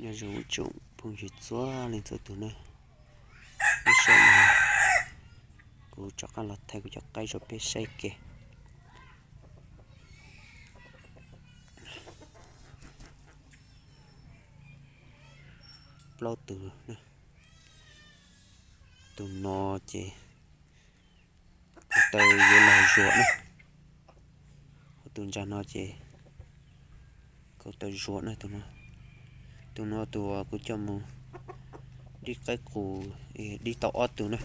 Nyob zoo ib tsoom phooj ywg txhua leej txhua tus na, lub sij hawm no kuv rov qab los thaij kuv cov qaib rau peb saib ke. Plaub tus, tus no ces kuv tau yuav los zuag na, tus ntsa no ces kuv tau zuag na. Tus no tus kuv coj mus dib qaib qus, dib tau ob tug na.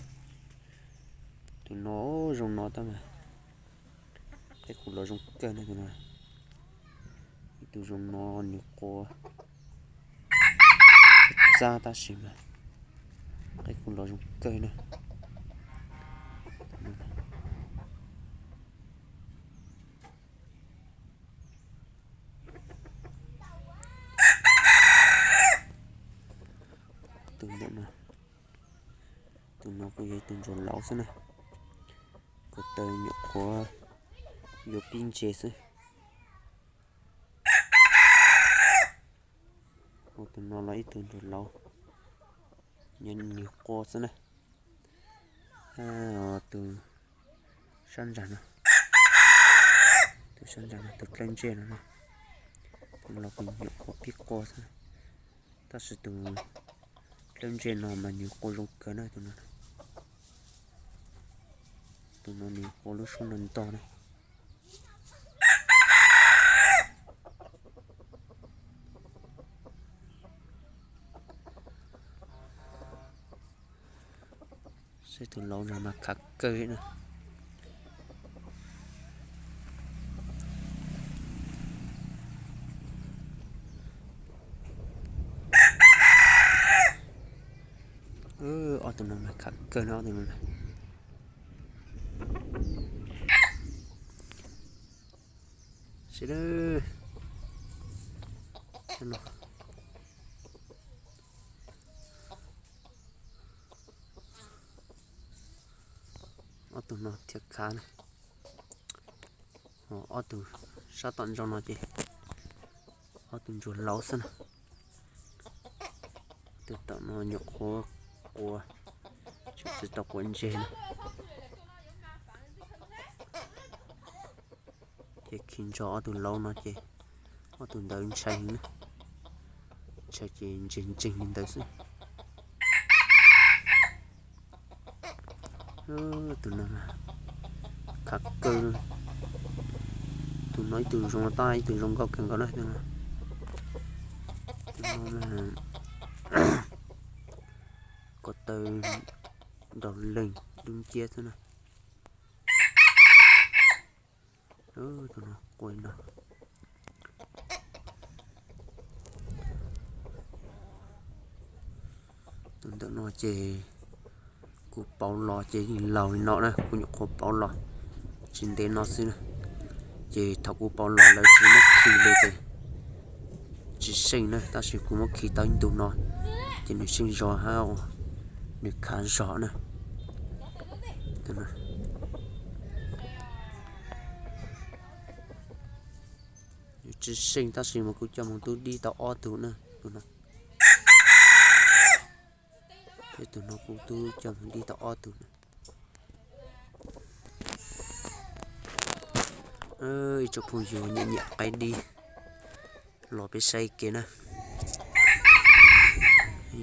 Tus no zoo no tab mas qaib qus los zoo kawg na tus no. Ib tug zoo no nws qua txab tab sis mas qaib qus los zoo kawg na. Tus ntawm no, tus no kuj yog ib tug ntsuag laus xwb na, ko taw nyuam qhuav yuav pib ntse xwb. Tus no los ib tug ntsuag laus, nws qua xwb na. Tus sab ntsa no, tus sab ntsa no tus dlawb ntsej no, los kuj nyuam qhuav pib qua xwb, tab sis tus dlawb ntsej no mas nws qua zoo kawg na tus no. Tus no nws qua lub suab no ntog na. Saib tus laus no mas khav kawg na. Ob tug no mas khav kawg no, ob tug no. Sib, ob tug no thiaj khav na. Ob tug sab tom ntsoog no ces ob tug ntsuag laus xwb na. Tus tom no nyuam qhuav qua, tsis tau qua ntseg na. Ces khi ntso ob tug laus no ces ob tug ntawd ntshai heev na, ntshai ces ntseeg ntseeg li ntawd xwb. Tus no khav kawg, tus no ib tug zoo tab ib tug zoo nkauj kawg nkaus na. Tus no ko taw nrog leeg dub nciab xwb na. Tus no qua no. Tus ntawm no ces kuv pauv los ces yeej laus li no na, kuv nyuam qhuav pauv los tsis ntev no xwb na. Ces thaum kuv pauv los lawv tsis muab khi li ces tsis seej na, tab sis kuv muab khi tau ib ntu no ces nws seej zog hab, nws khav zog na. Nws tsis seej tab sis mas kuv coj mus tub dib tau ob tug na, tus no. Peb tus no kuv tub coj mus dib tau ob tug na. Ib tsoom phooj ywg nyiam nyiam qaib dib los peb saib kev na.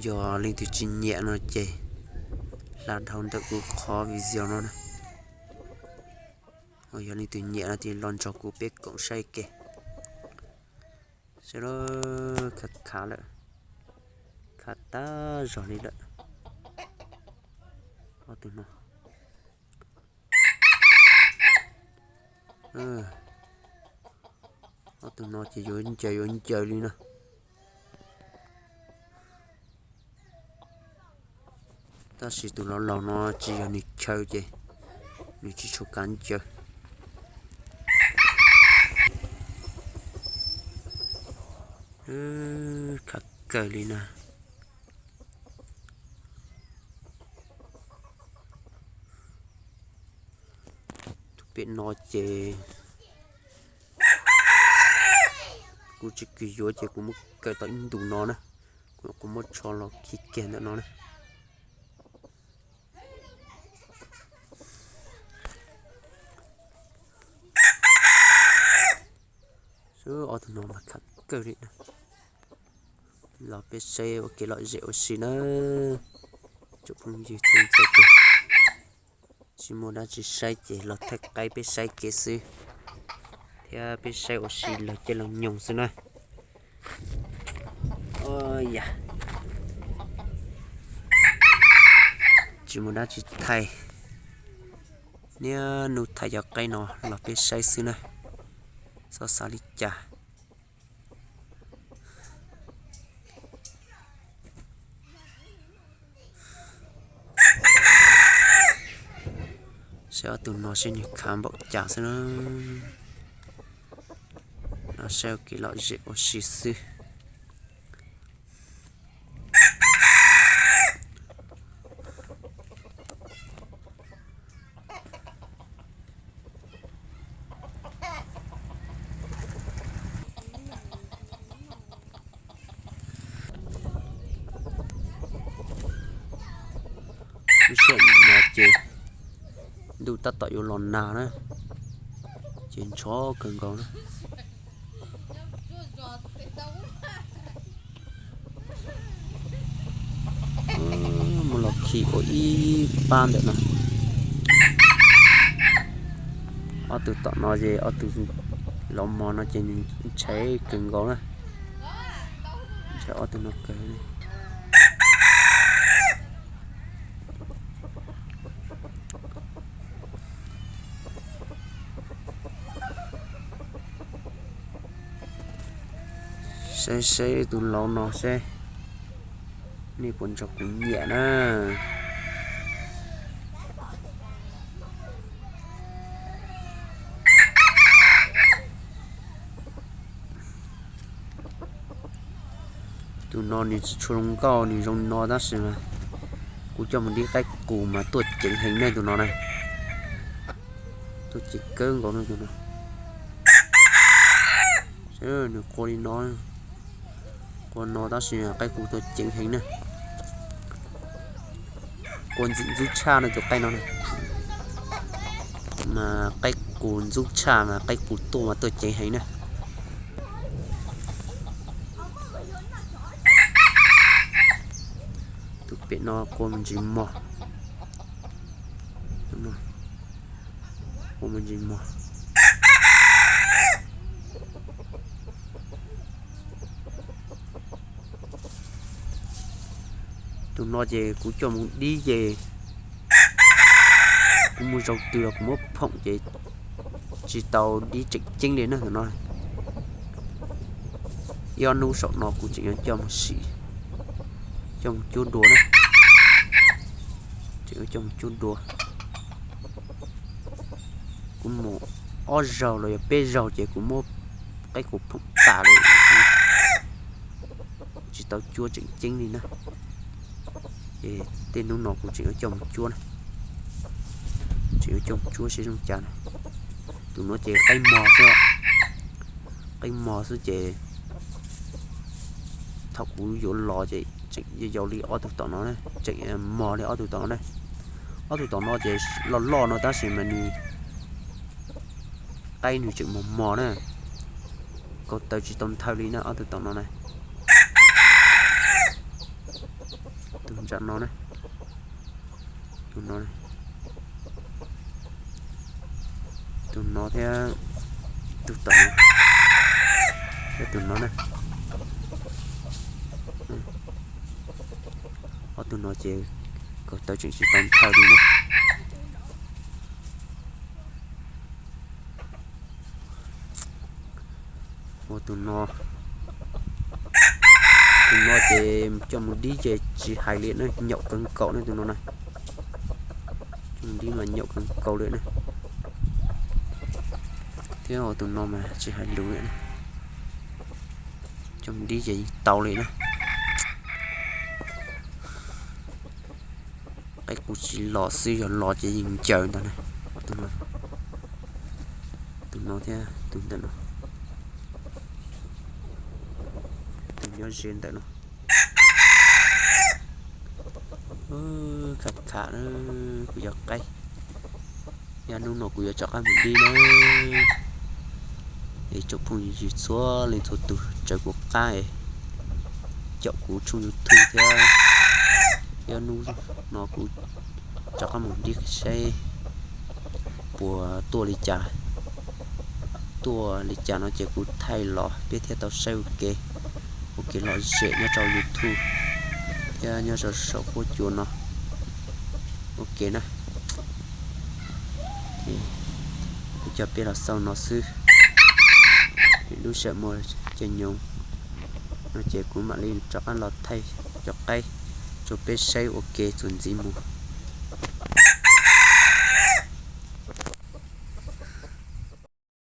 Yog leej twg tsis nyiam no ces hla dhau ntawm kuv qhov video no na. Yog leej twg nyiam no ces los nrog kuv peb koom saib kev. Saib lawm, khav khav lawm, khav tag zog li lawm. Ob tug no, ob tug no ces yuav ncaws yuav ncaws li na. Tab sis tus laus laus no tsis yog nws chaw ces nws tsis tshua kav ncaws. Khav kawg li na. Tus pem no ces kuv tsis kis yuav ces kuv muab kaw tau ib ntus no na. Kuv muab tsho los khi kiag ntawm no na. Xwb ob tug no mas kham kawg li na. Los peb saib ua kev lom zem ua si na. Tsoom phooj ywg txhua leej txhua tus, tsis muaj dab tsi saib ces los thaij qaib peb saib kev xwb, thiab peb saib ua si lawm caij lawm nyoog xwb na. Tsis muaj dab tsi thaij, niaj hnub thaij cov qaib no los peb saib xwb na. Txhob xav li cas. Saib ob tug no seb nws khav npaum cas xwb na. No saib ua kev lom zem ua si xwb. Lub sij hawm no ces ntuj tab tom yuav los nag na, ces ntxhov kawg nkaus na. Muab los khi ua ib pab ntawm no. Ob tug tom no ces ob tug lauv mos no ces nws ntshai kawg nkaus na. Ntshai ob tug no kawg. Saib saib tus lauv no seb nej puas nrog kuv nyiam na. Tus no nws tsis tshua zoo nkauj, nws zoo no tab sis mas kuv coj mus dib qaib qus mas tuaj ceev heev ne tus no na. Tuaj ceev kawg nkaus ne tus no. Nws qua li no, qua no tab sis qaib qus tuaj ceev heev na. Qua ntxim ntxub tshaj no tus qaib no na. Mas qaib qus ntxub tshaj mas qaib qus tuaj mas tuaj ceev heev na. Tus pem no qua me ntsis mos. Qua me ntsis mos. Tus no ces kuv coj mus dib ces kuv mus zaum twg los kuv muab phoom ces tsis tau dib tseem ceeb li na tus no. Ib ob hnub saum no kuv tseem yuav coj mus sim, coj mus cuab dua na. Tseem yuav coj mus cuab dua. Kuv mus ob zaug los yog peb zaug ces kuv muab qaib qus phoom tas lawm, tsis tau cuab tseem ceeb li na. Ces tej hnub no kuv tseem yuav coj mus cuab na. Tseem yuav coj mus cuab seb zoo cas na. Tus no ces qaib mos xwb, qaib mos xwb ces thaum kuv yuav los ces tseem yau li ob tug tom no, tseem mos li ob tug tom no na. Ob tug tom no ces loj loj no tab sis mas nws qaib nws tseem mos mos na, kaus taw tsis tau nthawj li na ob tug tom no na. Tus nram no na, tus no, tus no thiab tus tom no, thiab tus no na. Ob tug no ces kaus taw tseem tsis tau nthawj li na. Ua tus no, tus no ces coj mus dib ces tsis hais li na, nyaum kawg nkaus na tus no na. Coj mus dib mas nyaum kawg nkaus li na. Thiab ua tus no mas tsis hais lus li na. Coj mus dib ces yeej tau li na. Qaib qus tsis los xwb, yog los ces yeej ncaws ntag na. Tus no, tus no thiab tus ntawm no, tus nyob ze ntawm no. Kham kham na, kuv cov qaib, yog hnub no kuv yuav rov qab mus dib na. Es tsoom phooj ywg txhua leej txhua tus tsaws kuv qab es caum kuv tshooj YouTube thiab. Yog hnub no kuv rov qab mus dib saib puas tuaj li cas. Tuaj li cas no ces kuv thaij los peb thiaj tau saib ua ke, ua kev lom zem nyob rau YouTube thiab nyob rau saum huab cua no ua ke na. Kuv coj peb los xauj no xwb. Lub sij hawm muaj caij nyoog no ces kuv mam li rov qab los thaij cov qaib rau peb saib ua ke txuas ntxiv mus.